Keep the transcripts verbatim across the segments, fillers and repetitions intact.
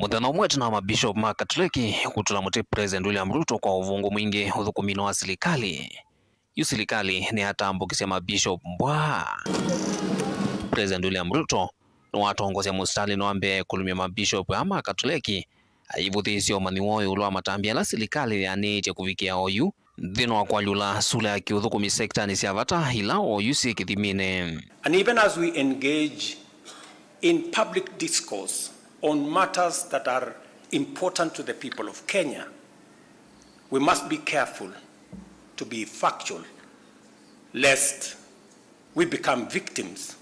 Mũthenya ũmwe ĩtina wa mabishop ma Katoleki kũtũla mũtĩ President William Ruto kwa ũvũngũ mwingĩ ũthũkũminĩ wa silikalĩ, yu silikalĩ nĩyatambũkisye mabishop mbwa. President William Ruto nĩwatongosya mũsitalĩnĩ wa mbee kũlũmya mabishop aa ma Katoleki, aivũthĩĩsye ũmanyi woo ĩũlũ wa matambya ala silikalĩ yĩanĩĩtye kũvikĩa oyu nthĩnĩ wa kũalyũla sula ya kĩũthũkũmi sektanĩ sya vata ila oyu syĩ kĩthiminĩ. And even as we engage in public discourse on matters that are important to the people of Kenya, we must be careful to be factual, lest we become victims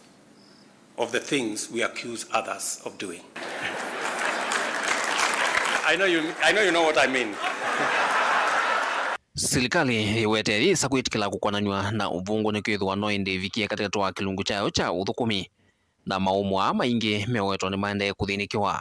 of the things we accuse others of doing. I know you, I know you know what I mean. Silikalĩ yĩwetee yĩsa kwĩtĩkĩla kũkonanw'a na ũvũngũ nĩkwĩthĩwa no ĩndĩ ĩvikie katĩkatĩ wa kĩlungu kyayo kya ũthũkũmi, na maũmũ aa maingĩ mewetwa nĩmaendee kũthĩnĩkĩwa.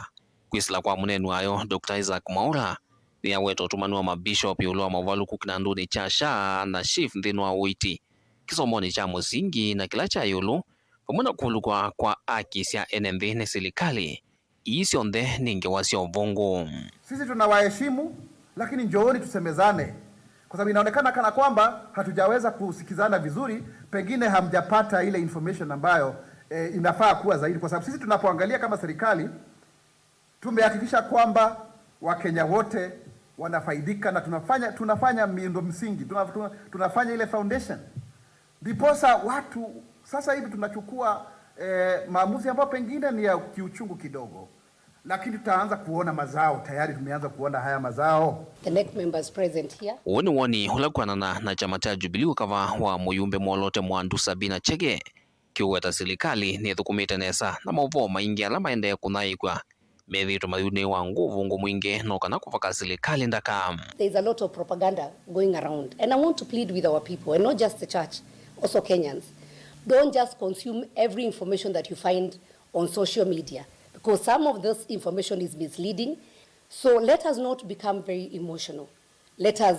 Kwĩsĩla kwa mũneeni wayo, Doctor Isaac Mwaũra, nĩyaweta ũtũmani wa mabishop ĩũlũ wa maũvalũku kĩnandũnĩ kya SHA na SHIF nthĩnĩ wa ũiiti, kĩsomonĩ kya mũsingi na kĩla kya ĩũlũ, vamwe na kũvalũkw'a kwa aki sya ene nthĩ nĩ silikalĩ. Ii syonthe nĩ ngewa sya ũvũngũ. Sisi tunawaheshimu, lakini njooni tusemezane, kwa sababu inaonekana kana kwamba hatujaweza kusikizana vizuri, pengine hamjapata ile information ambayo eh, inafaa kuwa zaidi, kwa sababu sisi tunapoangalia kama serikali, tumehakikisha kwamba Wakenya wote wanafaidika na tunafanya, tunafanya miundo msingi, tuna, tuna, tunafanya ile foundation. Ndiposa watu sasa hivi tunachukua eh, maamuzi ambayo pengine ni ya kiuchungu kidogo, lakini tutaanza kuona mazao, tayari tumeanza kuona haya mazao. The next members present here. Ũũ nĩ woni ũla kwanana na kyama kya Jubilee ũkava wa mũyumbe mwolote Mwandu Sabina Chege. Kĩũweta silikalĩ nĩthũkũmĩte nesa na maũvoo maingĩ ala maendee kũnyaĩĩkw'a methĩĩtwe mayunĩĩwa ngũ ũvũngũ mwingĩ no kana kũvaka silikalĩ ndaka. There is a lot of propaganda going around, and I want to plead with our people, and not just the church, also Kenyans. Don't just consume every information that you find on social media, because some of this information is misleading. So let us not become very emotional. Let us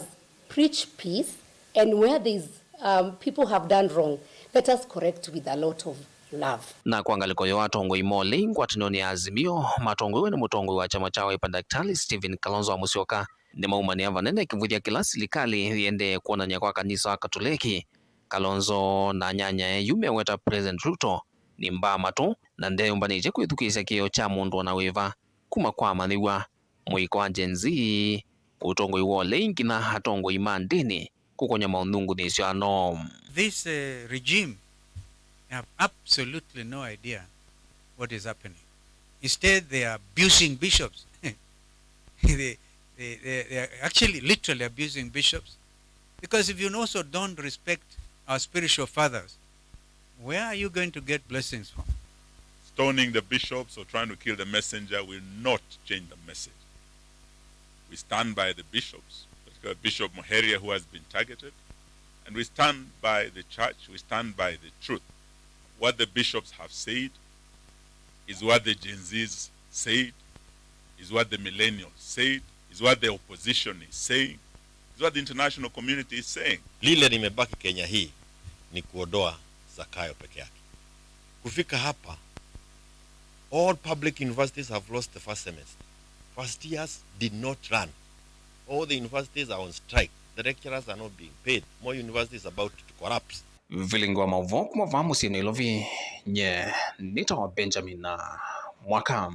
preach peace, and where there is, um, people have done wrong, let us correct with a lot of love. Na kwa ngalĩko yoo, atongoi ma ũlei ngwatanĩonĩ ya Azimio matongoew'e nĩ mũtongoi wa kyama kya Wiper Daktari Stephen Kalonzo wa Musyoka nĩmaumanĩa vanene kĩvũthya kĩla silikalĩ yĩendee kwonany'a kwa kanisa wa Katoleki. Kalonzo na anyanyae yu meweta President Ruto nĩ mbaa matũ na ndeyũmbanĩtye kwĩthukĩĩsya kĩĩo kya mũndũ o na wĩva, kuma kwa amanyĩw'a, mũiko wa Gen Z, ũtongoi wa ũlei, nginya atongoi ma ndĩni kũkony'a maũnyungunyĩsyo ano. This uh, regime have absolutely no idea what is happening. Instead, they are abusing bishops. they, they, they, they are actually literally abusing bishops. Because if you also don't respect our spiritual fathers, where are you going to get blessings from? Stoning the bishops or trying to kill the messenger will not change the message. We stand by the bishops, particularly Bishop Muheria, who has been targeted, and we stand by the church, we stand by the truth. What the bishops have said is what the Gen Zs said, is what the millennials said, is what the opposition is saying, is what the international community is saying. Lile limebaki Kenya hii ni kuondoa Zakayo peke yake. Kufika hapa, all public universities have lost the first semester. First years did not run. All the universities are on strike. The lecturers are not being paid. More universities about to collapse. Vilingi wa maũvoo kuma vaa mũsyĩ Nairobi, nye nĩtawa Benjamin Mwaka.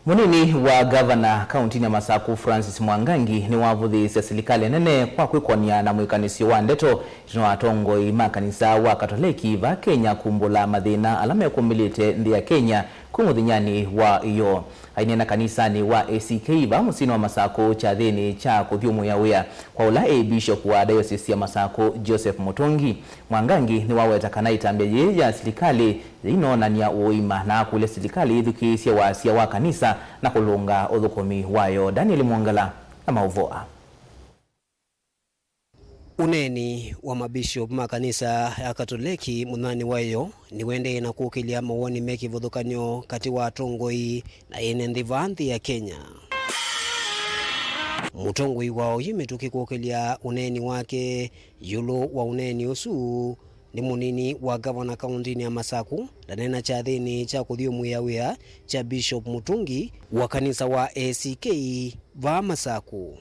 Mũnini wa ngavana kauntinĩ ya Masaku, Francis Mwangangi, nĩwavũthĩĩsye silikalĩ nene kwa kwĩkony'a na mwĩkanĩsyo wa ndeto ĩtina wa atongoi ma kanisa wa Katoleki vaa Kenya kumbũla mathĩna ala mekũmĩlĩte nthĩ ya Kenya kwĩ mũthenyanĩ wa ĩyoo. Aineena kanisanĩ wa A C K vaa mũsyĩnĩ wa Masaku kyathĩnĩ kya kũthyũmũĩa wĩa kwa ũla e Bishop wa Diocese ya Masaku, Joseph Mutungi, Mwangangi nĩwaweta kana ĩtambya yĩĩ ya silikalĩ yĩinoonany'a ũima na akũlya silikalĩ yĩthukĩĩsye wasya wa kanisa na kũlũnga ũthũkũmi wayo. Daniel Mwongela na maũvoo aa. Ũneeni wa mabishop ma kanisa ya Katoleki mũthenyanĩ wa ĩyoo nĩũendee na kũkĩlya mawoni me kĩvathũkany'o katĩ wa atongoi na ene nthĩ vaa nthĩ ya Kenya. Mũtongoi wa oyu mĩtũkĩ kũkĩlya ũneeni wake ĩũlũ wa ũneeni ũsu, nĩ mũnini wa ngavana kaũntĩnĩ ya Masaku, ndaneena kyathĩnĩ kya kũthyũmũĩa wĩa kya Bishop Mutungi wa kanisa wa A C K vaa Masaku.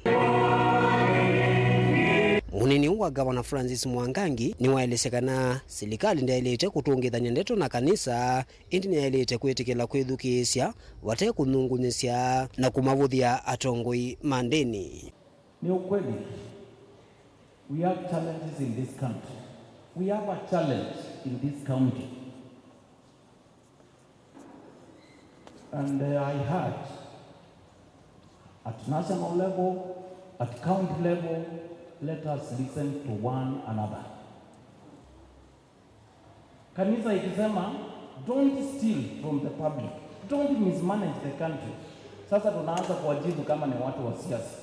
Mũnini wa ngavana Francis Mwangangi nĩwaelesya kana silikalĩ ndyaĩlĩte kũtũngĩthany'a ndeto na kanisa, ĩndĩ nĩyaĩlĩte kwĩtĩkĩla kwĩthukĩĩsya vate kũnyungunyĩsya na kũmavũthya atongoi ma ndĩni. Ni ukweli, we have challenges in this country. We have a challenge in this county. And uh, I heard, at national level, at county level, let us listen to one another. Kanisa ikisema, "Don't steal from the public, don't mismanage the country." Sasa tunaanza kuwajibu kama ni watu wa siasa.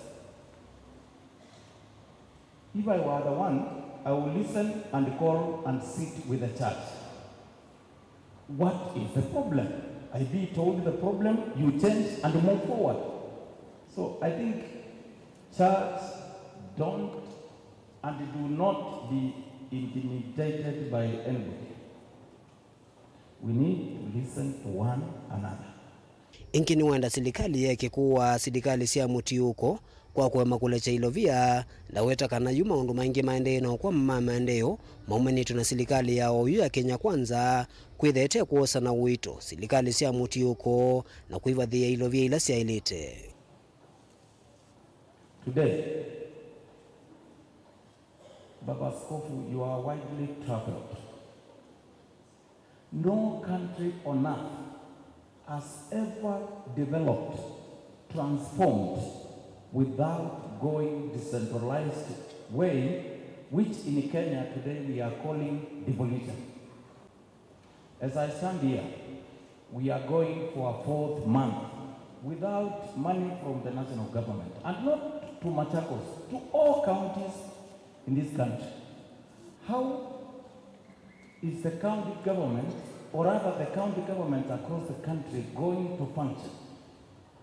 If I were the one, I would listen and call and sit with the church. What is the problem? I be told the problem, you change and move forward. So I think, church, don't and do not be intimidated by anybody. We need to listen to one another. Ĩngĩ nĩwenda silikalĩ yeke kũaa silikalĩ sya mũtiũko kwa kũema kũlekya ilovia, ndaweta kana yu maũndũ maingĩ maendee na ũkwama ma maendeeo maumanĩtwe na silikalĩ ya oyu ya Kenya Kwanza kwĩthĩwa ĩte kwosa na ũito silikalĩ sya mũtiũko na kwĩvathĩĩa ilovia ila syaĩlĩte. Today, Baba Askofu, you are widely traveled. No country on earth has ever developed, transformed, without going decentralized way, which in Kenya today we are calling devolution. As I stand here, we are going for a fourth month without money from the national government, and not to Machakos, to all counties in this country. How is the county government, or rather the county governments across the country, going to function?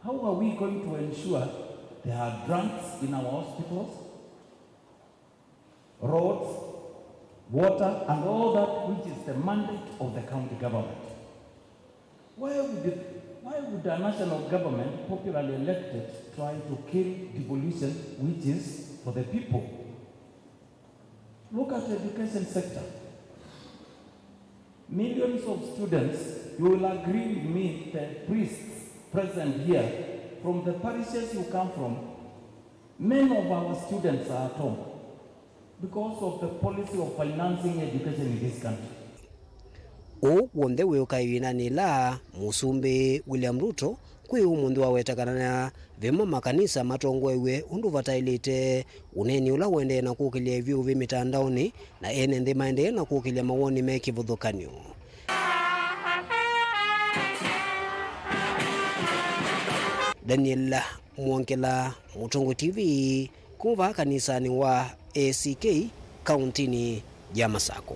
How are we going to ensure there are drugs in our hospitals, roads, water, and all that which is the mandate of the county government? Why would, why would a national government, popularly elected, try to kill devolution which is for the people? Look at the education sector. Millions of students, you will agree with me, the priests present here, from the parishes you come from, many of our students are at home because of the policy of financing education in this country. Ũũ w'onthe wĩũka ĩvindanĩ ĩla Mũsumbĩ William Ruto kwĩ ũmũnthĩ waweta kana ve mo makanisa matongoew'e ũndũ vataĩlĩte, ũneeni ũla ũendee na kũkĩlya ĩvyũvĩ mĩtandaonĩ, na ene nthĩ maendee na kũkĩlya mawoni me kĩvathũkany'o. Daniel Mwongela, Mũtongoi T V, kuma vaa kanisanĩ wa A C K, kaũntĩnĩ ya Masakũ.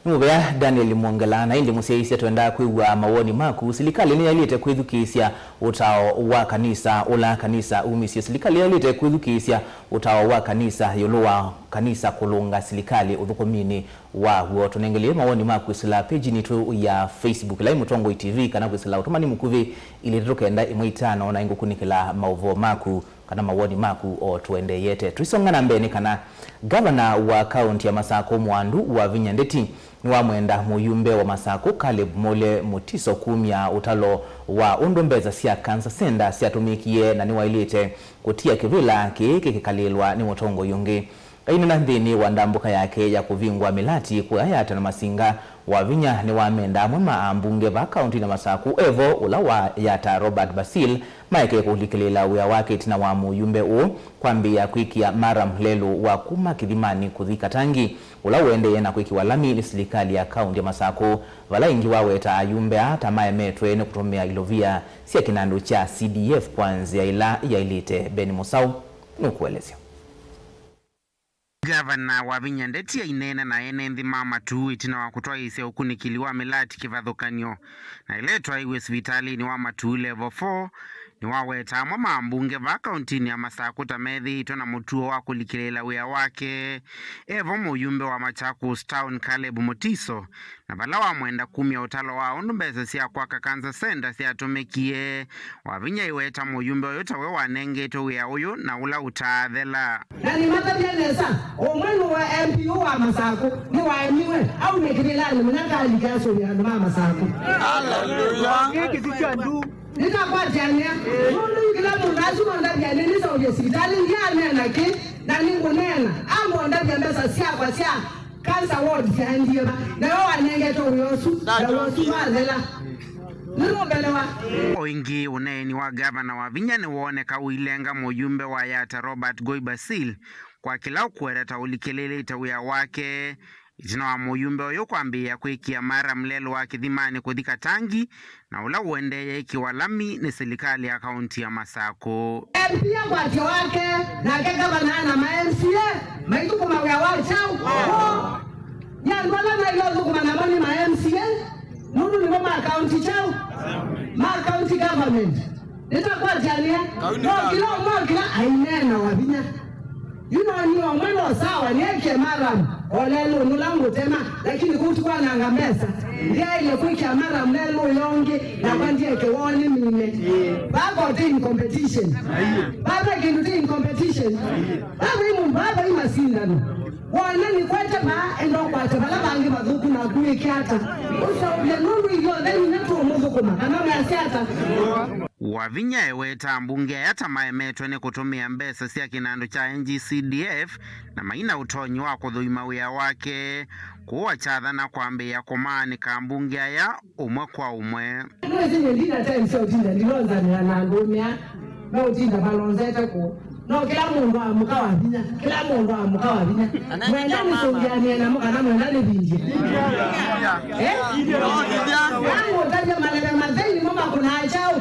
Nĩ mũvea Daniel Mwongela, na ĩndĩ mũsyaĩĩsya twendaa kwĩw'a mawoni maku. Silikalĩ nĩyaĩlĩte kwĩthukĩĩsya ũtao wa kanisa ũla kanisa umisye. Silikalĩ yaĩlĩte kwĩthukĩĩsya ũtao wa kanisa ĩũlũ wa kanisa kũlũnga silikalĩ ũthũkũminĩ waw'o. Tũnengelee mawoni maku kwĩsĩla page yitũ ya Facebook, ĩla ĩ Mũtongoi T V, kana kwĩsĩla ũtũmani mũkuvĩ ilĩ itatũ kenda ĩmwe itano, na ĩngũkunĩkĩla maũvoo maku kana mawoni maku o tũendeeyete. Tũisonga na mbee nĩ kana ngavana wa kaũnti ya Masakũ Mwandu Wavinya Ndeti nĩwamwenda mũyumbe wa Masakũ Caleb Mule Mutiso kumya ũtalo wa ũndũ mbesa sya Cancer Center syatũmĩkie, na nĩwaĩlĩte kũtia kĩvĩla kĩĩ kĩkĩkalĩlwa nĩ mũtongoi ũngĩ. Aineena nthĩnĩ wa ndambũka yake ya kũvingũa mĩlati kũya Yatta na Masinga, Wavinya nĩwamenda amwe ma ambunge va kaũntinĩ ya Masakũ evo, ũla wa Yatta Robert Basil, maeke kũlikĩlĩĩla wĩa wake ĩtina wa mũyumbe ũũ kwambĩĩa kwĩkĩa Maram lelũ wa kuma Kĩthimanĩ kũthi Katangi, ũla ũendee na kwĩkĩwa lami nĩ silikalĩ ya kaũnti ya Masakũ, vala ĩngĩ waweta ayumbe aa ta maemetwe nĩ kũtũmĩa ilovia sya kĩnandũ kya C D F kwa nzĩa ĩla yaĩlĩte. Ben Mũsaũ nũkũelesya. Ngavana Wavinya Ndeti aineena na ene nthĩ ma Matuu ĩtina wa kũtwaĩĩsya ũkunĩkĩli wa mĩlati kĩvathũkany'o, na ĩla ĩtwaĩwe sivitalĩnĩ wa Matuu Level four, Nĩwaweta amwe ma ambunge vaa kauntinĩ ya Masakũ ta methĩĩtwe na mũtuo wa kũlikĩlĩĩla wĩa wake e vo mũyumbe wa Machakos Town Caleb Mutiso, na vala wamwenda kumya ũtalo wa ũndũ mbesa sya kwaka Cancer Center syatũmĩkie. Wavinya aiweta mũyumbe ũyũ ta we wanengetwe wĩa ũyũ na ũla ũtaathela. Na nĩmatavya nesa, ũmwe nĩ wa M P ũũ wa Masakũ, nĩwaemiwe, aumye kĩvĩlanĩ mũna kalike asũvye andũ ma Masakũ. Hallelujah. Nĩtakwatya nĩa, nũndũ yu kĩla mũndũ asu mondavya nĩ nĩseũvye sivitalĩ, ndianeena kĩ, na nĩngũneena, ambondavya mbesa syakwa sya cancer ward syaendie va, nawe wanengetwe wĩa ũsu, na wĩa ũsu wathela. Nĩnũmbelewa. O ĩngĩ, ũneeni wa ngavana Wavinya nĩwooneka ũilenga mũyumbe wa Yatta Robert Goi Basil kwa kĩla ũkũweta ta ũlikĩlĩĩlĩte wĩa wake, ĩtina wa mũyumbe ũyũ kwambĩĩa kwĩkĩa maram lelũ wa kĩthimanĩ kũthi Katangi, na ũla ũendee ĩkĩwa lami nĩ silikalĩ ya kaunti ya Masakũ. M P akwatya wake, nake ngavana na ma M C A maithũkũma wĩa wa kyaũ? Nĩ andũ ala maĩle ũthũkũma namo nĩ ma M C A, nũndũ nĩmo ma county kyaũ? Ma county government. Nĩtakwatya nĩa, no kĩla ũmwe kĩla aineena Wavinya. Yu no niĩ ũmwe no sawa nĩekie maram o lelũnĩ ũla ngũtema, lakini kũu ti kwananga mbesa. Ndyaĩle kwĩkĩa maram lelũ ũyũ ũngĩ, nakwa ndyeke woo nĩmine. Vaa ko ti in competition. Vaa ve kĩndũ ti in competition. Vaa vai mũndũ, vaa vai masindano. Wona nĩkwete vaa, enda ũkwate vala vangĩ vathũku naku wĩke ata? Ũseũvye nũndũ ithyonthe nginya tũũmũthũkũma, kana measya ata? Wavinya eweta ambunge aya ta maemetwe nĩ kũtũmĩa mbesa sya kĩnandũ kya N G C D F na maina ũtonyi wa kũthũima wĩa wake, kwoou akyathana kwambĩĩa kũmaanĩka ambunge aya ũmwe kwa ũmwe. Nĩwĩsĩ nyie ndina time sya ũtinda ndilonzanĩa na andũũme aa meũtinda malonzete kũũ. No kĩla mũndũ amũka Wavinya, kĩla mũndũ amũka Wavinya. Mwenda nĩsũngĩanĩe namo kana mwenda nĩvindye? Eh? Nangũtavya maleve mathei nĩmo makũnaa kyaũ?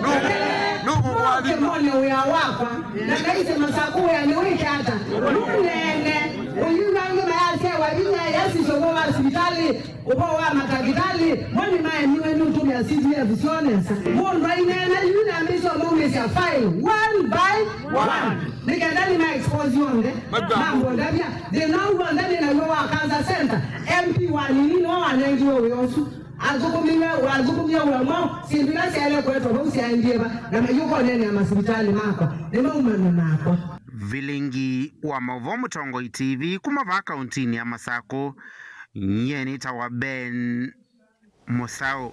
Nũkũkũathima. Nũke mone wĩa wakwa. Na naisye Masakũ wĩa nĩwĩke ata? Nũneene. Ũyu angĩ mayasya Wavinya yasisye ũvoo wa sivitalĩ. Ũvoo wa matakĩtalĩ, mo nĩmaemiwe nĩ ũtũmĩa C D F syoo nesa. Mũndũ aineena yu nambĩĩsye ũmaumĩsya file one by one. Nĩ kenda nĩma expose onthe. Mambo ndavya, thĩna ũũ w'onthe nĩ naw'o wa cancer center, M P wa nini nĩwe wanengiwe wĩa ũsu. Athũkũmiwe, wathũkũmie wĩa mwaũ, syĩndũ ila syaĩle kũetwa vau syaendie va, na mayũka ũneenea masivitalĩ makwa, nĩmaumana nakwa. Vilingi wa maũvoo Mũtongoi T V kuma vaa kauntinĩ ya Masakũ. Nyie nĩtawa Ben Mũsaũ.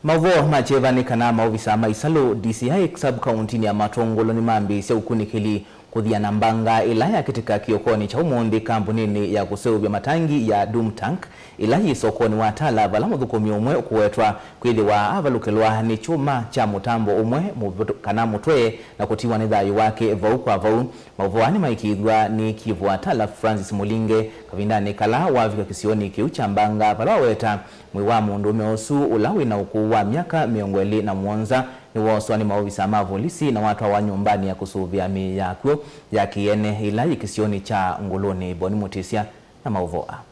Maũvoo ma kyeva nĩ kana maovisa ma isalũ, D C I, sub-kauntinĩ ya Matũngũlũ nĩmambĩĩsye ũkunĩkĩli kũthiana mbanga ĩla yakĩtĩka kĩokonĩ kya ũmũnthĩ kambuninĩ ya kũseũvya matangi ya Doom Tank ĩla yĩ sokonĩ wa Tala, vala mũthũkũmi ũmwe ũkũwetwa kwĩthĩwa avalũkĩlwa nĩ kyũma kya mũtambo ũmwe mũvĩtũ-, kana mũtwe, na kũtiwa nĩ thayũ wake vau kwa vau. Maũvoo aa nĩmaĩkĩĩthw'a nĩ Chief wa Tala Francis Mũlinge kavindanĩ kala wavika kĩsionĩ kĩu kya mbanga, vala waweta mwĩĩ wa mũndũũme ũsu ũla wĩ na ũkũũ wa myaka mĩongo ĩlĩ na mũonza nĩwooswa nĩ maovisa ma volisi na watwawa nyũmbanĩ ya kũsũvĩa mĩĩ ya akw'ũ ya kĩene ĩla yĩ kĩsionĩ kya Ngũlũnĩ. Boni Mũtĩsya na maũvoo aa.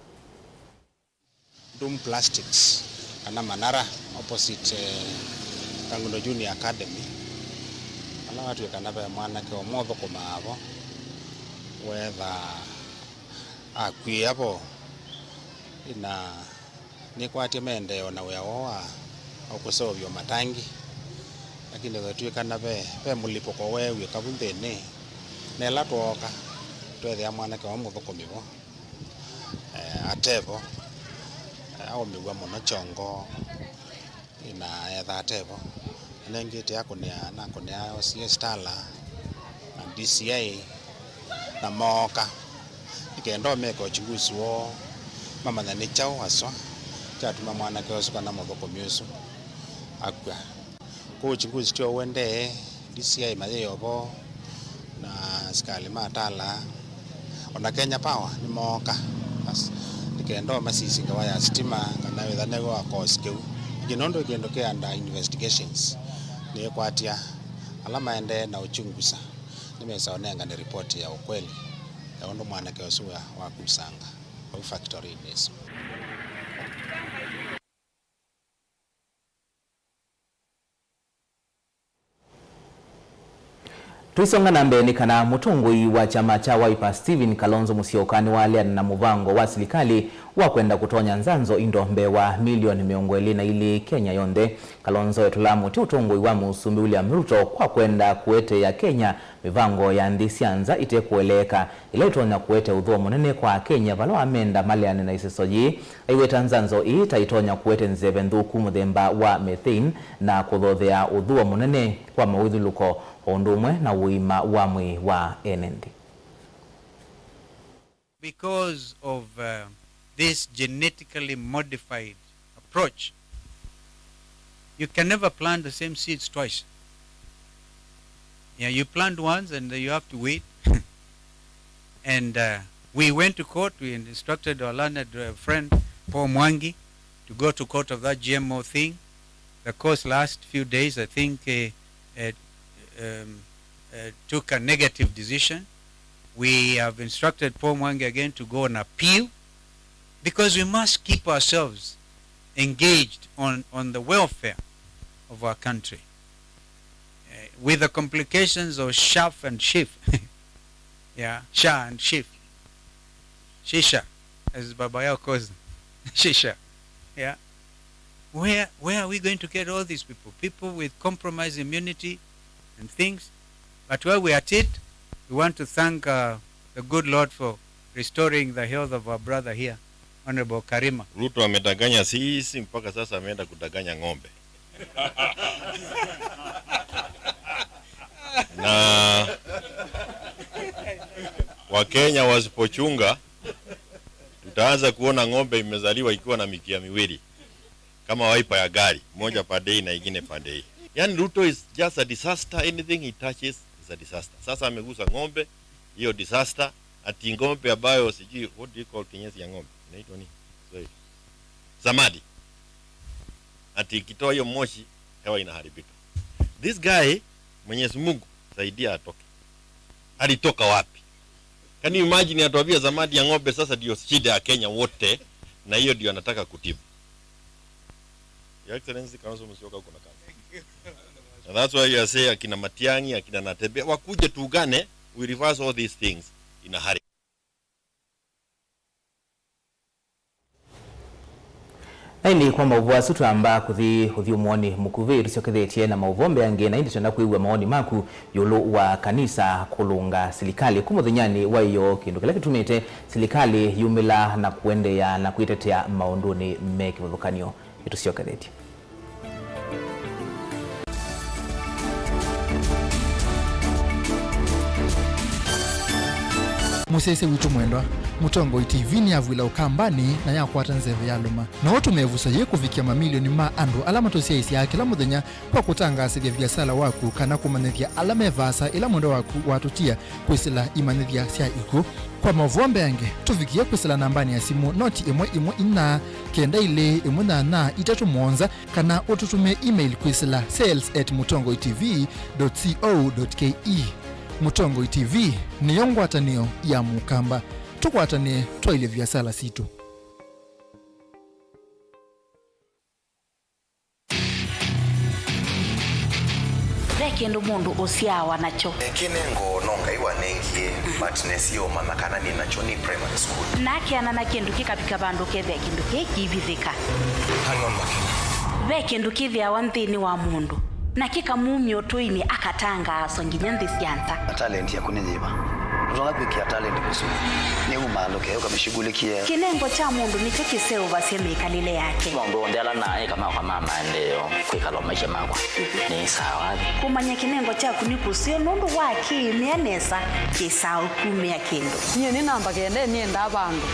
Doom Plastics, kana Manara, opposite, eh, Kangundo Junior Academy. Ala watw'ĩkana ve mwanake ũmwe ũthũkũmaa vo, weetha akw'ĩĩa vo, na nĩkwatya maendee o na wĩa woo wa, wa kũseũvya matangi, lakini vatw'ĩkana ve, ve mũlipũko weew'ĩka vu nthĩnĩ, na ĩla twooka, tweethĩa mwanake ũmwe mũthũkũmi vo. Eh, ate vo, eh, aũmĩw'a mũno kyongo, na etha ate vo. Anengĩte akũnĩa, nakũnĩa O C S Tala na D C I, na mooka nĩ kenda o meke uchunguzi woo, mamanya nĩ kyaũ aswa kyatuma mwanake ũsu kana mũthũkũmi ũsu akw'a. Kwoou uchunguzi tyo ũendee, D C I mayĩ o vo, na asikalĩ ma Tala, o na Kenya Power nĩmooka. Basi, nĩ kenda o masisye ngewa ya sitima, kana wĩthanĩw'e wa cause kĩu. Ĩngĩ nũndũ kĩndũ kĩ under investigations, nĩkwatya ala maendee na uchunguza nĩmesa ũnengane ripoti ya ũkweli ya ũndũ mwanake ũsu wa, wakusanga vau factory-inĩ ĩsu. Tũisonga na mbee, nĩ kana mũtongoi wa kyama kya Wiper Stephen Kalonzo Musyoka nĩwaleana na mũvango wa silikalĩ wa kwenda kũtonya nzanzo indo mbee wa milioni mĩongo ĩlĩ na ilĩ Kenya yonthe. Kalonzo etũlaa mũtĩ ũtongoi wa Mũsumbĩ William Ruto kwa kwenda kũeteea Kenya mĩvango ya nthĩ sya nza ĩte kũeleeka, ĩla ĩtonya kũete ũthũo mũnene kwa Akenya vala wamenda maleane na ĩseso yĩĩ, aiweta nzanzo ĩĩ ta ĩtonya kũete nzeve nthũku mũthemba wa methane na kũthothea ũthũo mũnene kwa mawĩthyũlũko o ũndũ ũmwe na ũima wa mwĩĩ wa ene nthĩ. Because of, uh, this genetically modified approach, you can never plant the same seeds twice. Yeah, you plant once and then you have to wait. And, uh, we went to court, we instructed our learned, uh, friend, Paul Mwangi, to go to court of that G M O thing. The court's last few days, I think, uh, uh, um, uh, took a negative decision. We have instructed Paul Mwangi again to go on appeal, because we must keep ourselves engaged on, on the welfare of our country. Uh, with the complications of shaf and shif, yeah, sha and shif, shisha, as Baba Yao calls them, shisha, yeah. Where, where are we going to get all these people? People with compromised immunity and things. But while we are at it, we want to thank, uh, the good Lord for restoring the health of our brother here, Honorable Karima. Ruto amedanganya sisi, mpaka sasa ameenda kudanganya ng'ombe. Na Wakenya wasipochunga, tutaanza kuona ng'ombe imezaliwa ikiwa na mikia miwili, kama wiper ya gari, moja pande hii na ingine pande hii. Yani, Ruto is just a disaster. Anything he touches is a disaster. Sasa amegusa ng'ombe, hiyo disaster. Ati ng'ombe ambayo sijui, what do you call kinyesi ya ng'ombe? Inaitwa nini? Sorry. Samadi. Ati ikitoa hiyo moshi, hewa inaharibika. This guy, Mwenyezi Mungu, saidia atoke. Alitoka wapi? Can you imagine, atuambia samadi ya ng'ombe sasa ndio shida ya Kenya wote, na hiyo ndio anataka kutibu. Your Excellency, Kalonzo Musyoka, kuna kazi. And that's why you are saying akina Matiang'i, akina Natembeya, wakuje tuungane, we reverse all these things in a hurry. Na ĩndĩ kwa maũvoo asu twamba kũthi ũthyũmũonĩ mũkuvĩ, tũsyokethetye na maũvoo mbeange, na ĩndĩ twenda kwĩw'a maoni maku ĩũlũ wa kanisa kũlũnga silikalĩ. Ku mũthenyanĩ wa ĩyoo, kĩndũ kĩla kĩtumĩte silikalĩ yumĩla na kũendeea na kwĩtetea maũndũnĩ me kĩvathũkany'o. Nĩtũsyokethetye. Mũsyaĩĩsya witũ mwendwa, Mũtongoi T V nĩyavw'ĩla Ũkambanĩ na yakwata nzeve yalũma. No ũtũme ĩvuso yĩĩ kũvikĩa mamilioni ma andũ ala matũsyaĩĩsyaa kĩla mũthenya kwa kũtangaasĩthya viasala waku kana kũmanyĩthya ala me vaasa ĩla mwendwa waku watũtia kwĩsĩla imanyĩthya sya ikw'ũ. Kwa maũvoo mbeange, tũvikĩe kwĩsĩla nambanĩ ya simũ noti ĩmwe ĩmwe inya kenda ilĩ ĩmwe nyanya itatũ mũonza, kana ũtũtũmĩe email kwĩsĩla sales at mũtongoi T V dot co dot K E. Mũtongoi T V nĩyo ngwatanĩo ya Mũkamba. Tũkwatanĩe twaĩlye viasala sitũ. Ve kĩndũ mũndũ ũsyaawa nakyo. Kĩnengo no Ngai wanengie, but nesie ũmanya kana nĩ nakyo nĩ primary school. Nakeana na kĩndũ kĩkavika vandũ ũkethĩa kĩndũ kĩĩ kĩivithĩka. Hang on, Makena. Ve kĩndũ kĩthĩawa nthĩnĩ wa mũndũ, na kĩkamumya ũtũinĩ akatangaaswa nginya nthĩ sya nza. Na talent yaku nĩ yĩva? Ndũtonya kwĩkĩa talent kũsua. Nĩ umaalũke, ũkamĩshughulikie. Kĩnengo kya mũndũ nĩkyo kĩseũvasya mĩkalĩle yake. Maũndũ onthe ala naĩ kama kwa ma maendeeo, kwĩkala o maisha makwa. Nĩ sawa. Kũmanya kĩnengo kyaku nĩ kũseo nũndũ wa kĩĩmĩa nesa, kĩsaa ũkumĩa kĩndũ. Nyie nĩ namba kenda nĩendaa vandũ.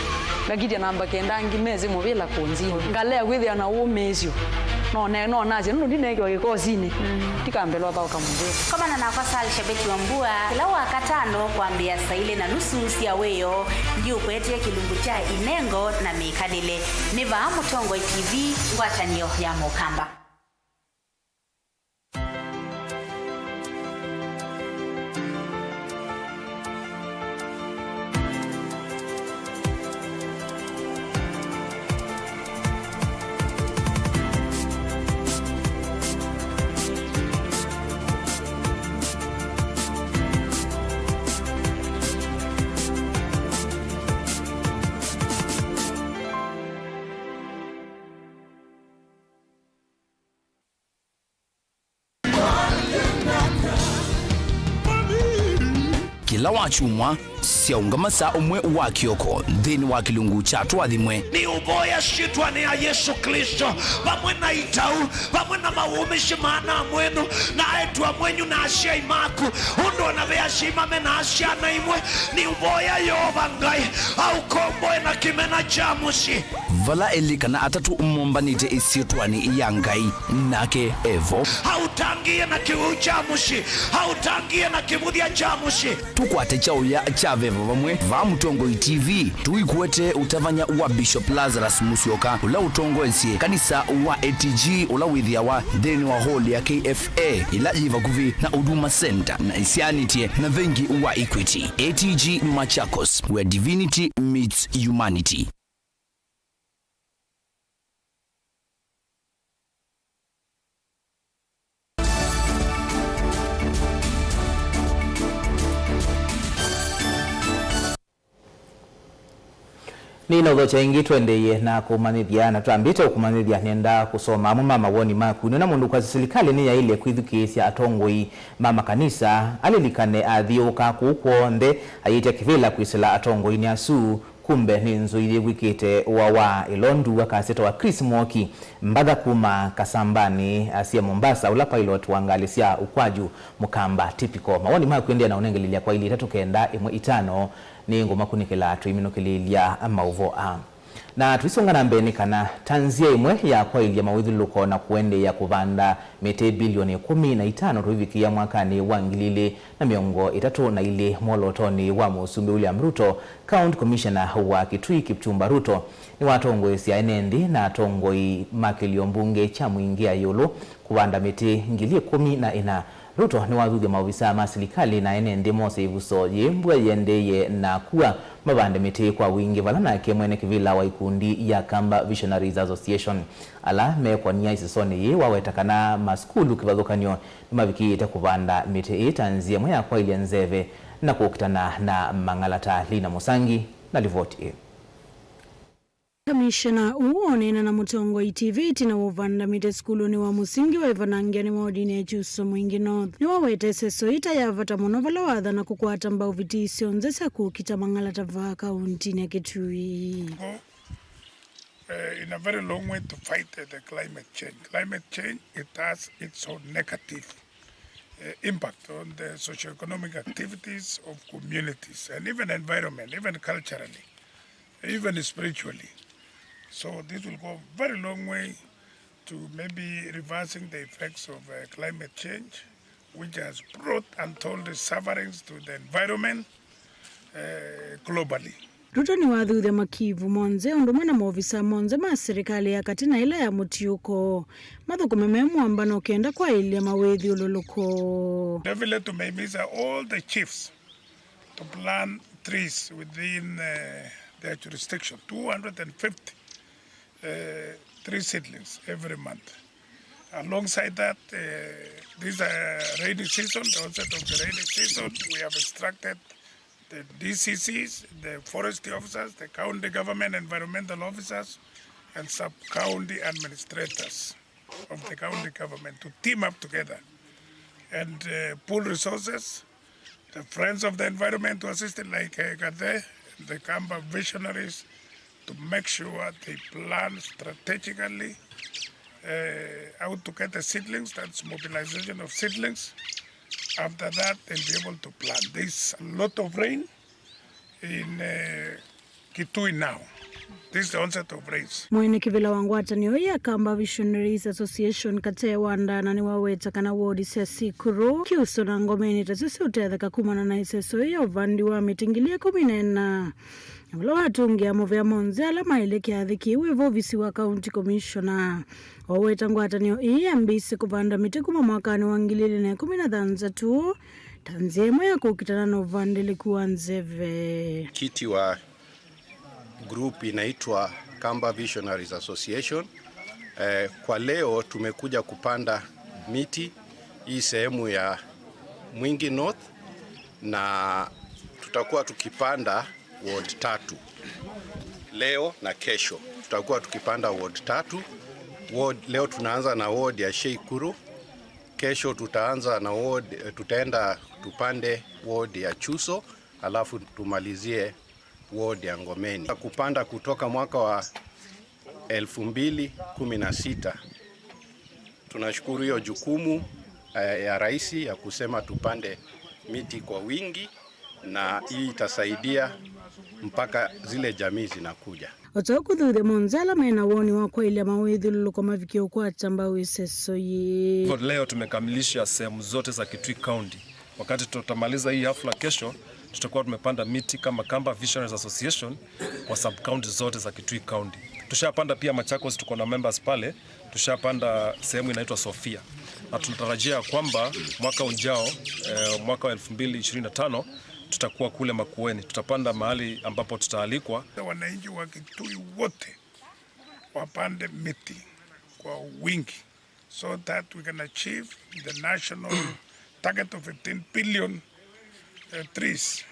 Ngakitya namba kenda angĩ mesĩ mũvĩla kũnzini. Ngalea kwĩthĩa na ũmĩĩsyo. No ne-, no nasye nũndũ ndineekiwa kĩkosinĩ. Ndikambĩlwa thaũka mũvĩla. Komana nakwa Sal Shabeti wa Mbua, kĩla Wakatano kwambĩĩa saa ilĩ na nusu sya wĩoo, ndiũkũetee kĩlungu kya inengo na mĩkalĩle. Nĩ vaa Mũtongoi T V, ngwatanĩo ya Mũkamba. Kĩla wakyumwa, syaũngama saa ũmwe wa kĩoko nthĩnĩ wa kĩlungu kya Tũathimwe. Nĩũvoya syĩtwanĩ ya Yesũ Klĩsto, vamwe na itau, vamwe na mawũmĩsye ma ana mwenyu, na aĩtu amwenyu na asyai maku, ũndũ o na ve asyai mamenaa syana imwe, nĩũvoya Yeova Ngai aũkomboe na kĩmena kya mũsyĩ. Vala elĩ kana atatũ mombanĩte ĩsyĩtwanĩ ya Ngai, nake e vo. Aũtangĩĩe na kĩwĩu kya mũsyĩ, aũtangĩĩe na kĩvũthya kya mũsyĩ. Tũkwate kyaũya kya veva vamwe vaa Mũtongoi T V, tũikuete ũtavany'a wa Bishop Lazarus Musyoka, ũla ũtongoesye kanisa wa A T G, ũla wĩthĩawa nthĩnĩ wa hall ya K F A, ĩla yĩ vakuvĩ na Huduma Center na ĩsyaanĩtye na vengi wa Equity. A T G Machakos, where divinity meets humanity. Nĩnaũthokya ĩngĩ tũendeeye na kũmanyĩthya, na twambĩte kũmanyĩthya, nĩenda kũsoma amwe ma mawoni maku. Nĩona mũndũ ũkwasya silikalĩ nĩyaĩle kwĩthukĩĩsya atongoi ma makanisa, alilikane athiũũka kũu kw'onthe ayĩtya kĩvĩla kwĩsĩla atongoinĩ asu. Kumbe nĩ nzũi yĩvw'ĩkĩte ũa wa ĩlondu, akasya ta wa Chris Mwoki, mbatha kuma Kasambanĩ, asie Mombasa, ũla pilot wa ngalĩ sya ũkwaju, Mũkamba typical. Mawoni maku endeea na ũnengelelya kwa ili itatũ kenda ĩmwe itano, nĩ ngũmakunĩkĩla tũiminũkĩlĩĩlya maũvoo aa. Na tũisonga na mbee nĩ kana, ta nzĩa ĩmwe ya kwaĩlya mawĩthyũlũlũko na kũendeea kũvanda mĩtĩ bilioni ĩkũmi na itano tũivikĩĩa mwakanĩ wa ngili ilĩ na mĩongo ĩtatũ na ilĩ mwolotonĩ wa Mũsumbĩ William Ruto, County Commissioner wa Kitui Kipchumba Ruto nĩwatongoesye ene nthĩ na atongoi ma kĩlio mbunge kya Mwingĩ ya ĩũlũ kũvanda mĩtĩ ngili ĩkũmi na ĩna. Ruto nĩwathuthya maovisaa ma silikalĩ na ene nthĩ mose ĩvuso yĩ mbua yĩendeeye na kua, mavande mĩtĩ kwa wingĩ, vala nake mwene kĩvĩla wa ikundi ya Kamba Visionaries Association, ala mekwany'a ĩsesonĩ yĩĩ, waweta kana masukulu kĩvathũkany'o nĩmavikĩĩte kũvanda mĩtĩ ĩĩ ta nzĩa ĩmwe ya kwaĩlya nzeve na kũkitana na mang'alata. Lina Mũsangi na livoti ĩĩ. Kamishena ũũ oneena na Mũtongoi T V ĩtina wa ũvanda mĩtĩ sukulunĩ wa mũsingi wa Ĩvanangĩanĩ wa wodinĩ ya Kyuso Mwingĩ North. Nĩwaweta ĩseso ĩĩ ta ya vata mũno vala wathana kũkwata mbau vitii syonthe sya kũkita mang'alata vaa kauntinĩ ya Kitui. Go, uh, in a very long way to fight, uh, the climate change. Climate change, it has its own negative, uh, impact on the socio-economic activities of communities and even environment, even culturally, even spiritually. So this will go very long way to maybe reversing the effects of, uh, climate change, which has brought untold sufferings to the environment, uh, globally. Ruto nĩwathuthya makivu monthe ũndũ ũmwe na maovisaa monthe ma silikalĩ ya katĩ na ĩla ya mũtiũko mathũkũme me mũambano kenda kwaĩlya mawĩthyũlũlũko. Vile vile tumehimiza all the chiefs to plant trees within, uh, their jurisdiction, two hundred and fifty, uh, tree seedlings every month. Alongside that, uh, this, uh, rainy season, the onset of the rainy season, we have instructed the D C Cs, the forestry officers, the county government environmental officers, and sub-county administrators of the county government to team up together and, uh, pool resources, the friends of the environment to assist, like, uh, Kathe, the Kamba visionaries, to make sure they plan strategically, uh, how to get the seedlings, that's mobilization of seedlings. After that, they'll be able to plant. There's a lot of rain in, uh, Kitui now. This is the onset of rains. Mwene kĩvĩla wa ngwatanĩo ya Kamba Visionaries Association, Katee wa Ndana, nĩwaweta kana wodi sya Sikuru, Kyuso na Ngomeni tasyo siũtetheka kumana na ĩseso ĩĩ ya ũvandi wa mĩtĩ ngili ĩkũmi na ĩna, na vala watũngĩa mũvea monthe ala maĩle kĩathĩ kĩu ĩvo ovisi wa County Commissioner. Waweta ngwatanĩo ĩĩ yambĩĩsye kũvanda mĩtĩ kuma mwakanĩ wa ngili ilĩ na ĩkũmi na thanthatũ ta nzĩa ĩmwe ya kũkitana na ũvandĩlĩku wa nzeve. Kiti wa group inaitwa Kamba Visionaries Association. Eh, kwa leo tumekuja kupanda miti hii sehemu ya Mwingi North, na tutakuwa tukipanda ward tatu leo na kesho. Tutakuwa tukipanda ward tatu. Ward, leo tunaanza na ward ya Sheikuru, Kesho tutaanza na ward, eh, tutaenda tupande ward ya Chuso, alafu tumalizie ward ya Ngomeni. Kupanda kutoka mwaka wa elfu mbili kumi na sita. Tunashukuru hiyo jukumu, eh, ya rais ya kusema tupande miti kwa wingi, na hii itasaidia mpaka zile jamii zinakuja. O ta ũu kũthuthya monthe ala me na woni wa kwaĩlya mawĩthyũlũlũko mavikie ũkwata mbau ĩseso yĩĩ. Hivyo leo tumekamilisha sehemu zote za Kitui County. Wakati tutamaliza hii hafla kesho, tutakuwa tumepanda miti kama Kamba Visionaries Association kwa sub-county zote za Kitui County. Tushapanda pia Machakos, tuko na members pale, tushapanda sehemu inaitwa Sofia. Na tunatarajia kwamba mwaka ujao, eh, mwaka wa elfu mbili ishirini na tano, tutakuwa kule Makueni. Tutapanda mahali ambapo tutaalikwa. Wananchi wa Kitui wote wapande miti kwa wingi so that we can achieve the national target of fifteen billion, uh, trees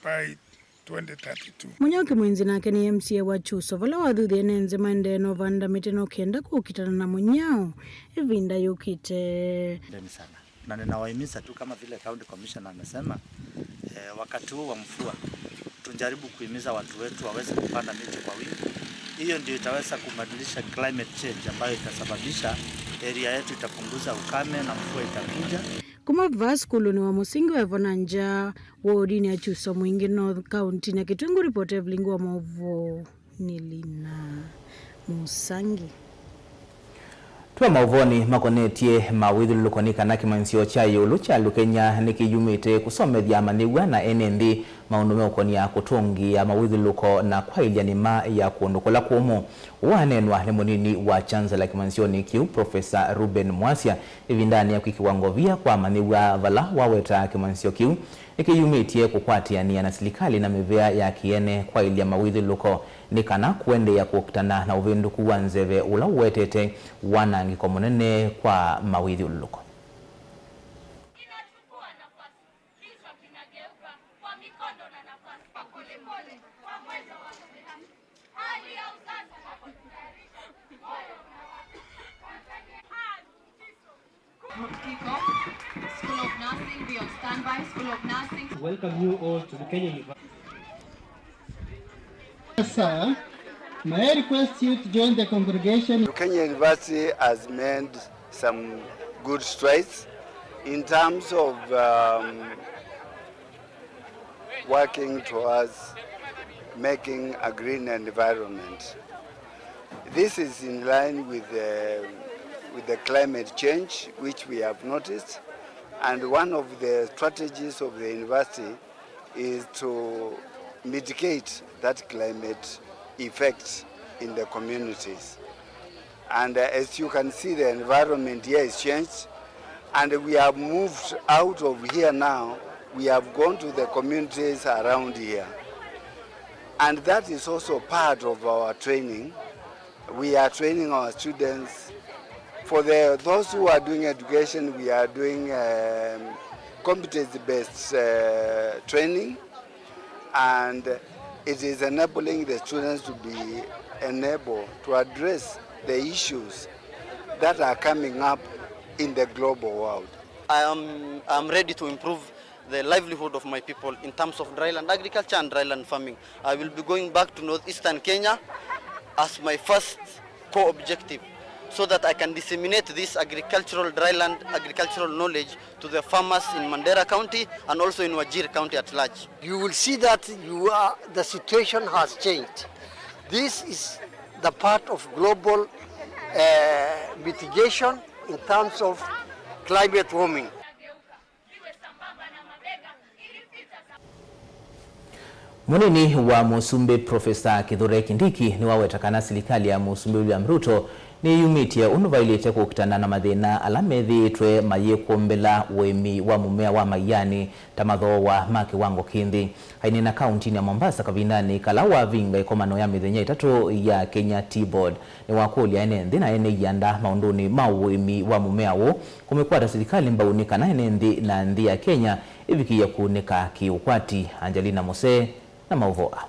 by twenty thirty-two. Mũnyao Kĩmwenzi nake nĩ M C A wa Chuso, vala wathuthie ene nthĩ maendee na ũvanda mĩtĩ no kenda kũkitana na mũnyao ĩvinda yũkĩte. Ndeni sana. Na ninawahimiza tu kama vile county commissioner amesema, eh, wakati huu wa mvua tujaribu kuhimiza watu wetu waweze kupanda miti kwa wingi. Hiyo ndio itaweza kubadilisha climate change ambayo itasababisha area yetu itapunguza ukame na mvua itakuja. Kuma vaa sukulunĩ wa mũsingi wa Ĩvona Nja, wodinĩ ya Chuso Mwingĩ North, kauntinĩ ya Kitui, ngũripota Evelyn wa maũvoo. Nĩ Lina Mũsangi. Twa maũvonĩ makonetye mawĩthyũlũlũko nĩ kana kĩmanyĩsyo kya ĩũlũ kya Lukenya nĩkĩyumĩte kũsomethya amanyĩw'a na ene nthĩ maũndũ meũkonia kũtũngĩĩa mawĩthyũlũlũko na kwaĩlya nĩma ya kũndũ kũla kũmũ. Ũũ waneenwa nĩ mũnini wa Chancellor kĩmanyĩsyonĩ kĩu, Professor Reuben Mwasya, ĩvindanĩ ya kwĩkĩwa ngovia kwa amanyĩw'a vala wawetaa kĩmanyĩsyo kĩu nĩkĩyumĩtye kũkwatĩanĩa na silikalĩ na mĩvĩa ya kĩene kwaĩlya mawĩthyũlũlũko nĩ kana kũendeea kũkitana na ũvĩndũku wa nzeve ũla ũwetete wanangĩko mũnene kwa mawĩthyũlũlũko. Inachukua nafasi, kichwa kinageuka kwa mikondo na nafasi, kwa polepole, kwa mwendo wa msilamu. Hali ya uzazi inapotutayarisha, moyo unawaka. Tanzania. Group kickoff. School of Nursing, be on standby. School of Nursing. Welcome you all to Lukenya University. Sir, may I request you to join the congregation? Lukenya University has made some good strides in terms of, um, working towards making a green environment. This is in line with the, with the climate change which we have noticed, and one of the strategies of the university is to mitigate that climate effect in the communities. And, uh, as you can see, the environment here is changed, and we have moved out of here now. We have gone to the communities around here, and that is also part of our training. We are training our students. For the, those who are doing education, we are doing, um, competency-based, uh, training, and it is enabling the students to be enabled to address the issues that are coming up in the global world. I am, I am ready to improve the livelihood of my people in terms of dryland agriculture and dryland farming. I will be going back to northeastern Kenya as my first core objective, so that I can disseminate this agricultural, dryland agricultural knowledge to the farmers in Mandera County and also in Wajir County at large. You will see that you are, the situation has changed. This is the part of global, uh, mitigation in terms of climate warming. Mũnini wa Mũsumbĩ Profesa Kithure Kindiki nĩwaweta kana silikalĩ ya Mũsumbĩ William Ruto nĩyumĩtye ũndũ vaĩlĩte kũkitana na mathĩna ala methĩĩtwe mayĩkũmbĩla ũĩmi wa mũmea wa maianĩ ta mathooa ma kĩwango kĩ nthĩ. Aineena kauntinĩ ya Mombasa kavindanĩ kala wavinga ĩkomano ya mĩthenya ĩtatũ ya Kenya Tea Board, nĩwakũlya ene nthĩ na ene ianda maũndũnĩ ma ũĩmi wa mũmea ũũ kũmĩkwata silikalĩ mbau nĩ kana ene nthĩ na nthĩ ya Kenya ĩvikĩĩe kũunĩka kĩ-ũkwati. Angelina Mose na maũvoo aa.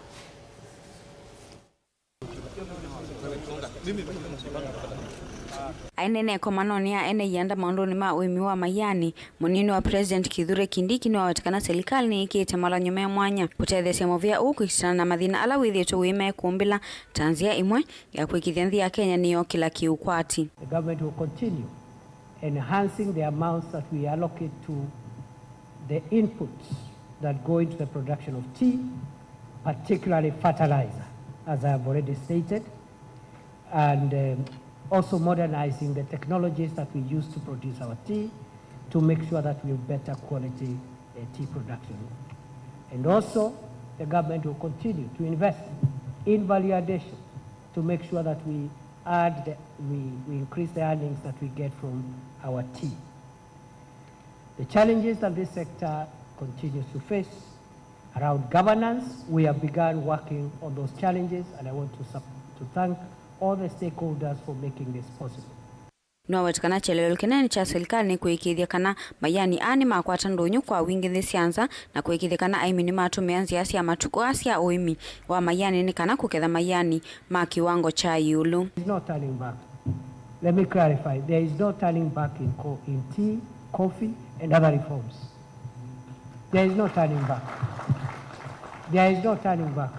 Aineena ĩkomanonĩ ya ene ianda maũndũnĩ ma ũĩmi wa maianĩ, mũnini wa President Kithure Kindiki nĩwaweta kana silikalĩ nĩyĩkĩĩte malany'o me mwanya kũtetheesya mũvĩa ũũ kwĩkitana na mathĩna ala wĩthĩĩtwe ũimae kũmbĩla ta nzĩa ĩmwe ya kwĩkĩthya nthĩ ya Kenya nĩyokĩla kĩũkwati. The government will continue enhancing the amounts that we allocate to the inputs that go into the production of tea, particularly fertilizer, as I have already stated, and, um, also modernizing the technologies that we use to produce our tea to make sure that we have better quality, uh, tea production. And also, the government will continue to invest in value addition to make sure that we add the, we, we increase the earnings that we get from our tea. The challenges that this sector continues to face around governance, we have begun working on those challenges, and I want to sup-, to thank all the stakeholders for making this possible. Nĩwaweta kana kyeleelo kĩnene kya silikalĩ nĩ kũĩkĩĩthya kana maianĩ aa nĩmakwata ndũnyũ kwa wingĩ nthĩ sya nza, na kũĩkĩĩthya kana aĩmi nĩmatũmĩa nzĩa sya matukũ aa sya ũĩmi wa maianĩ nĩ kana kũketha maianĩ ma kĩwango kya ĩũlũ. There is no turning back. Let me clarify. There is no turning back in co-, in tea, coffee, and other reforms. There is no turning back. There is no turning back.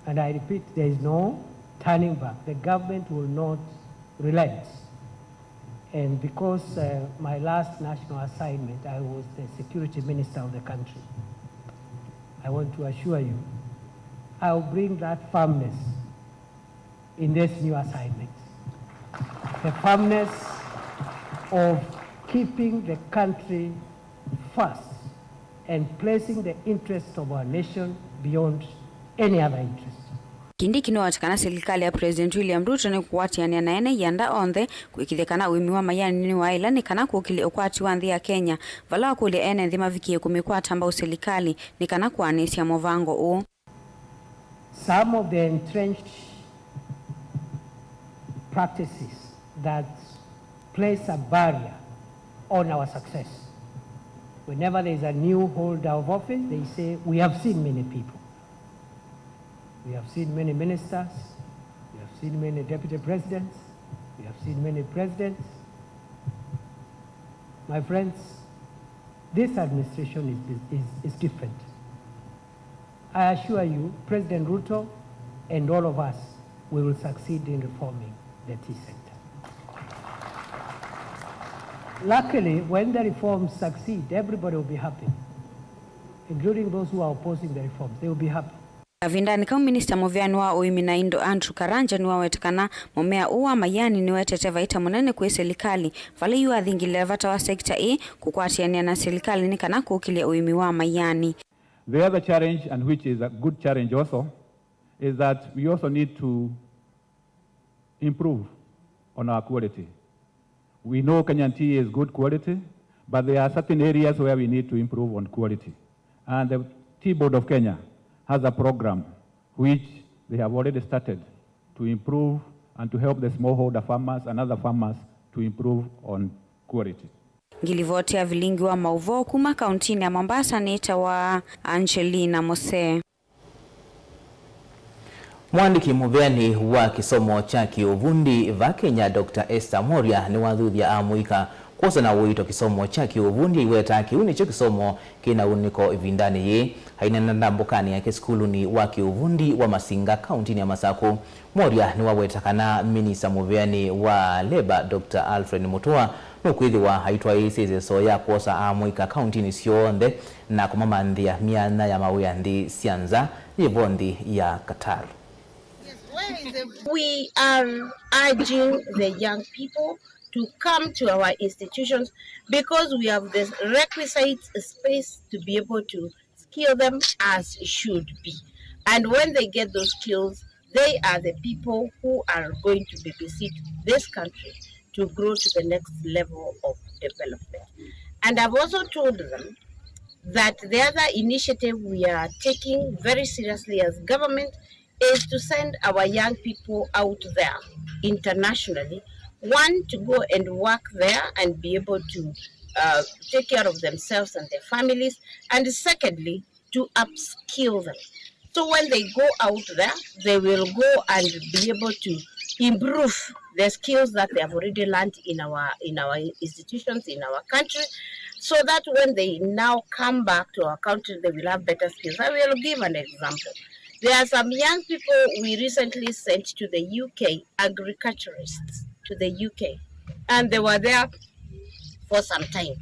And I repeat, there is no turning back. The government will not relent. And because, uh, my last national assignment, I was the security minister of the country, I want to assure you, I'll bring that firmness in this new assignment. The firmness of keeping the country first and placing the interests of our nation beyond any other interest. Kindiki nĩwaweta kana silikalĩ ya President William Ruto nĩkũkwatĩanĩa na ene ianda onthe kũĩkĩĩthya kana ũĩmi wa maianĩ nĩwaĩla nĩ kana kũkĩlye ũkwati wa nthĩ ya Kenya, vala wakũlya ene nthĩ mavikĩe kũmĩkwata mbau silikalĩ nĩ kana kũanĩsya mũvango ũũ. Some of the entrenched practices that place a barrier on our success. Whenever there is a new holder of office, they say, "We have seen many people. We have seen many ministers. We have seen many deputy presidents. We have seen many presidents." My friends, this administration is, is, is different. I assure you, President Ruto and all of us, we will succeed in reforming the tea sector. Luckily, when the reforms succeed, everybody will be happy, including those who are opposing the reforms. They will be happy. Kavindanĩ kau, minista mũvĩanĩ wa ũĩmi na indo Andrew Karanja nĩwaweta kana mũmea ũũ wa maianĩ nĩũetete vaita mũnene kwĩ silikalĩ, vala yu athingĩlĩle vata wa sekita ĩĩ kũkwatĩanĩa na silikalĩ nĩ kana kũkĩlya ũĩmi wa maianĩ. The other challenge, and which is a good challenge also, is that we also need to improve on our quality. We know Kenyan tea is good quality, but there are certain areas where we need to improve on quality. And the Tea Board of Kenya has a program which they have already started to improve and to help the smallholder farmers and other farmers to improve on quality. Ngilivoti ya vilingi wa maũvoo kuma kauntinĩ ya Mombasa nĩtawa Angelina Mose. Mwandĩki mũveanĩ wa kĩsomo kya kĩũvundi va Kenya, Doctor Esther Mworia, nĩwathuthya amũika kwosa na ũito kĩsomo kya kĩũvundi, aiwetaa kĩu nĩkyo kĩsomo kĩna ũnĩko ĩvindanĩ yĩĩ. Aineena ndambũkanĩ yake sukulunĩ wa kĩũvundi wa Masinga, kauntinĩ ya Masakũ, Mworia nĩwaweta kana minista mũveanĩ wa Labour, Doctor Alfred Mutua, nũkwĩthĩwa aitwaĩĩsya ĩseso ya kwosa amũika kauntinĩ syonthe na kũmamanthĩa myanya ya mawĩa nthĩ sya nza, yĩvo nthĩ ya Qatar. We are urging the young people to come to our institutions because we have the requisite space to be able to skill them as should be. And when they get those skills, they are the people who are going to babysit this country to grow to the next level of development. And I've also told them that the other initiative we are taking very seriously as government is to send our young people out there internationally, one, to go and work there and be able to, uh, take care of themselves and their families, and secondly, to upskill them. So when they go out there, they will go and be able to improve the skills that they have already learned in our, in our institutions, in our country, so that when they now come back to our country, they will have better skills. I will give an example. There are some young people we recently sent to the U K, agriculturists to the U K, and they were there for some time.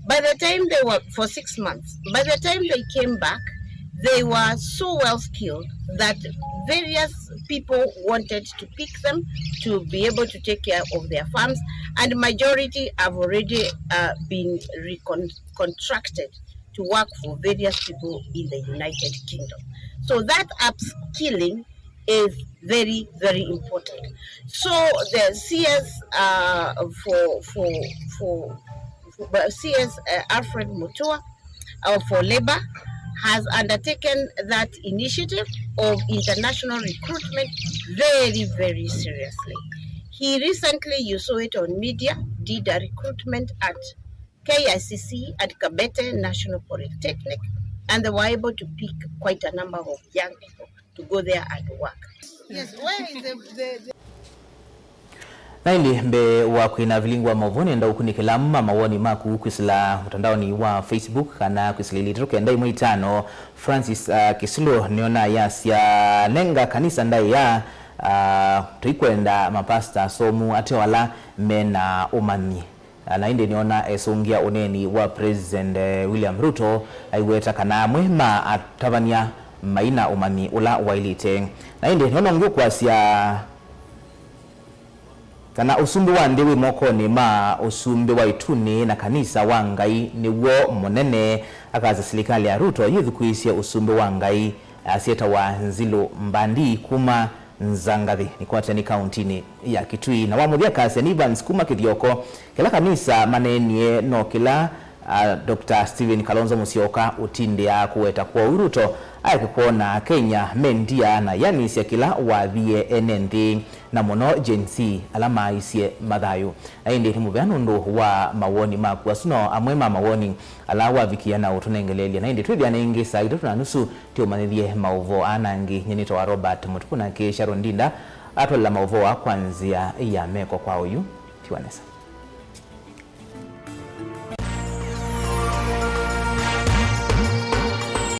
By the time they were, for six months, by the time they came back, they were so well skilled that various people wanted to pick them to be able to take care of their farms, and majority have already, uh, been recon-, contracted to work for various people in the United Kingdom. So that upskilling is very, very important. So the C S, uh, for, for, for, for, uh, C S, uh, Alfred Mutua, uh, for Labor has undertaken that initiative of international recruitment very, very seriously. He recently, you saw it on media, did a recruitment at K I C C at Kabete National Polytechnic, and they were able to pick quite a number of young people to go there and work. Yes, where is the, the, the Na ĩndĩ mbee wa kwina vilingi wa maũvoo, nĩenda ũkunĩkĩla amwe ma mawoni maku kwĩsĩla mũtandaonĩ wa Facebook kana kwĩsĩla ilitĩto kenda ĩmwe itano. Francis, uh, Kĩsilo nĩona yasya, nenga kanisa ndaĩa, uh, tũikwenda mapasta asomu ateo ala mena ũmanyi. Na ĩndĩ nĩona esũngĩa ũneeni wa President, eh, William Ruto aiweta kana amwe ma atavany'a maina ũmanyi ũla waĩlĩte. Na ĩndĩ nĩona ũngĩ ũkwasya kana ũsumbĩ wa nthĩ wĩ mokonĩ ma ũsumbĩ wa ĩtunĩ, na kanisa wa Ngai nĩw'o mũnene. Akasya silikalĩ ya Ruto yĩthukĩĩsye ũsumbĩ wa Ngai. Asyetawa Nzilũ Mbandi kuma Nzangathi, nĩkwatya nĩ kauntinĩ ya Kitui. Na wa mũthya akasya nĩ Evans kuma Kĩthioko. Kĩla kanisa maneenie no kĩla, a, Doctor Stephen Kalonzo Musyoka ũtindĩaa kũweta kwoou Ruto aeke kwona Kenya me ndia na yanĩsya kĩla wathie ene nthĩ, na mũno Gen Z ala maaisye mathayũ. Na ĩndĩ nĩ mũvea nũndũ wa mawoni maku. Asu no amwe ma mawoni ala wavikia na ũtũnengeleelya. Na ĩndĩ twĩthĩane ĩngĩ saa itatũ na nusu. Tũmanyĩthye maũvoo aa na angĩ. Nyie nĩtawa Robert Mũtuku, nake Sharon Ndinda atwalela maũvoo aa kwa nzĩa ya meko kwa oyu. Tiwa nesa.